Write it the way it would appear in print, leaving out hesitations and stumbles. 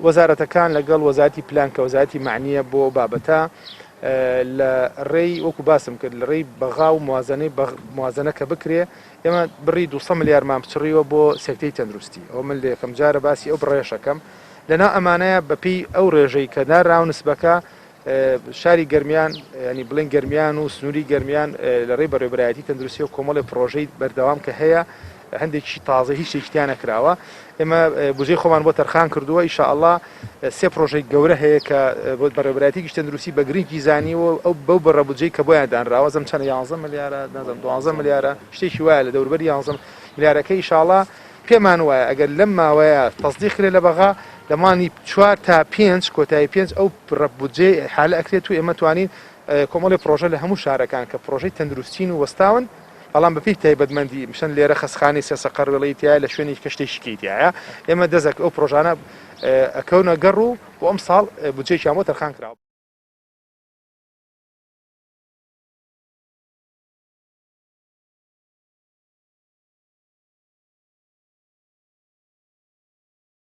وەزارەتەکان لەگەڵ وەزارەتی پلان کە وەزارەتی مەعنییە بۆ ئەو بابەتە لە ڕێی وەکو باسم کرد لە ڕێی بەغا و موازنەی موازنە کە بکرێ ئێمە بڕی 200 ملیارمان پچڕیوە بۆ سێکتەری تەندروستی ئەوە من لە یەکەم جارە باسی ئەو بڕەیەشەکەم لەناو ئەمانەیە بەپێی ئەو ڕێژەی کە ناراو نسبەکە شاری گەرمیان ینی بڵێن گەرمیان و سنووری گەرمیان لە ڕێی بەڕێوەبەرایەتی تەندروستی و کۆمەڵی پرۆژەی بەردەوام کە هەیە هەندێکی تازە هیچ شتێکی تیا نەکراوە ئێمە بودجەی خۆمان بۆ تەرخان کردووە ئیشاءاللە سێ پرۆژەی گەورە هەیە کە بۆ بەڕێوەبەرایەتی گشتی تەندروستی بە گرنگی زانیوە ئەو بەو بڕە بودجەی کە بۆیان دانراوە زەم چەندە 11 ملیارە نازم 12 ملیارە شتێکی وایە لە دەوروبەری 11 ملیارەکە ئیشاءاللە پێمان وایە ئەگەر لەم ماوەیە تەسدیق کرێ لە بەغا لە مانگی چوار تا پێنج کۆتایی پێنج ئەو بڕە بودجەی ئیحالە ئەکرێت و ئێمە توانین کۆمەڵی پرۆژە لە هەموو شارەکان کە پرۆژەی تەندروستین و وەستاون بەڵام بەپێی تایبەتمەندی مشەن لێرە خەسخانەی سێسە قەروێڵەی تایە لە شوێنێکی کە شتێکی کەی تایە ئێمە دەزەک ئەو پرۆژانە ئەکەونە گەڕ و بۆ ئەم ساڵ بودجەیەکیان بۆ تەرخان کراوە.